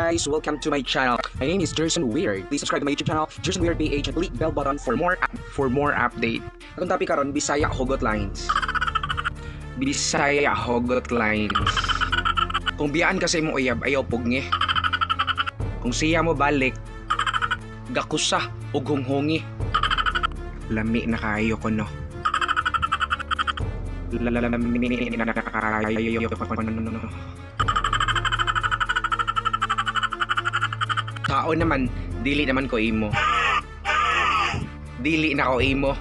Guys, welcome to my channel. My name is Jerson Weird. Please subscribe to my YouTube channel, Jerson Weird PH, and click bell button for more update. Atong topic karon, Bisaya hugot lines. Bisaya hugot lines. Kung biyaan ka sa imong uyab, ayaw pugngi. Kung siya mo balik, gakusa ug hunghungi. Lami na kaayo ko, no. Lami na kaayo ko, no. Tao naman, dili naman ko imo. Dili na ko imo.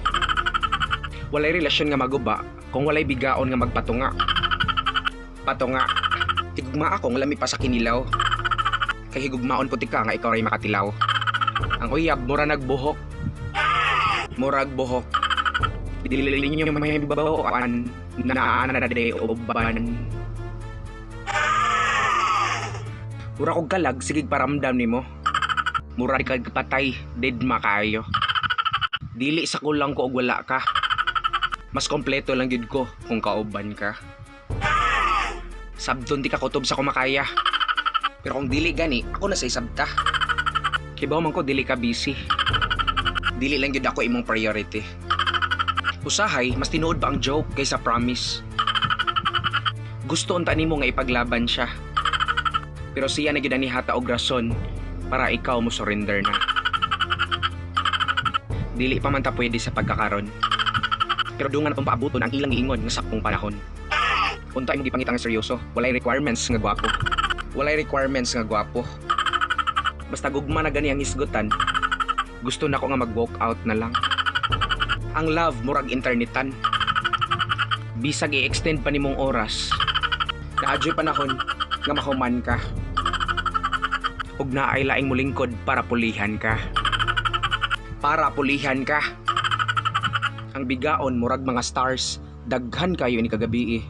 Walay relasyon nga maguba kung walay bigaon nga magpatunga. Patunga. Higugma ako nga lami pa sa kinilaw. Kay higugmaon pud ka nga ikaw ray makatilaw. Ang uyab mura nagbuhok. Murag buhok. Dili ninyo mahibaw-an naa na diay uban. Mura kog kalag, sigig paramdam nimo. Mura kag patay, deadma kaayo. Dili sa kulang ko og wala ka. Mas kompleto lang gyud ko kung kauban ka. Sabton di ka kutob sa kumakaya. Pero kung dili gani, ako na say sabta. Kibaw man ko dili ka busy. Dili lang gyud ako imong priority. Usahay, mas tinuod ba ang joke kaysa promise? Gusto unta nimo nga ipaglaban siya. Pero siya na gyud ang nihata og rason para ikaw mo surrender na. Dili pa man ta pwede sa pagkakaron. Pero dungan atong paabuton ang ilang giingon nga saktong panahon. Unta imong gipangita nga seryoso, walay requirements nga gwapo. Walay requirements nga gwapo. Basta gugma na gani ang hisgutan. Gusto nako nga mag-walk out na lang. Ang love murag internetan. Bisag i-extend pa nimong oras, naa juy panahon nga mahuman ka. Ug naay laing mulingkod para pulihan ka. Para pulihan ka. Ang bigaon murag mga stars, daghan kayo ni kagabi eh.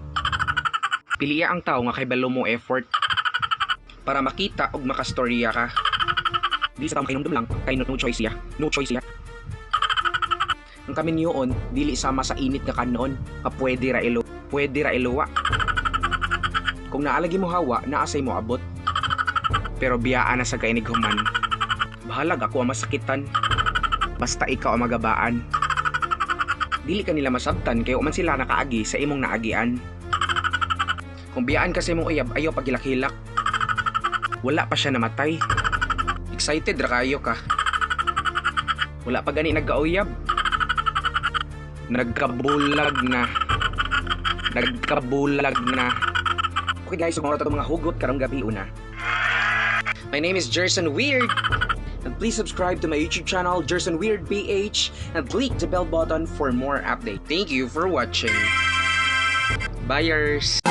Piliya ang tao nga kaybalo mo effort para makita og makastorya ka. Di sa tao makahinumdum lang kay no choice siya. No choice siya. Ang kaminyoon dili sama sa init nga kanon, ka pwede ra ilo, pwede ra iluwa. Kung naa lagi mo hawa, naa say mo abot. Pero biyaan na sa kainig human. Bahalag ako ang masakitan. Basta ikaw ang magabaan. Dili ka nila masabtan kay man sila nakaagi sa imong naagian. Kung biyaan ka sa imong uyab, ayaw paghilak-hilak. Wala pa siya namatay. Excited ra kayo ka. Wala pa gani nagkauyab. Nagkabulag na. Nagkabulag na. Okay guys, so mao to mga hugot karong gabi una. My name is Jerson Weird. And please subscribe to my YouTube channel, Jerson Weird PH, and click the bell button for more update. Thank you for watching. Buyers!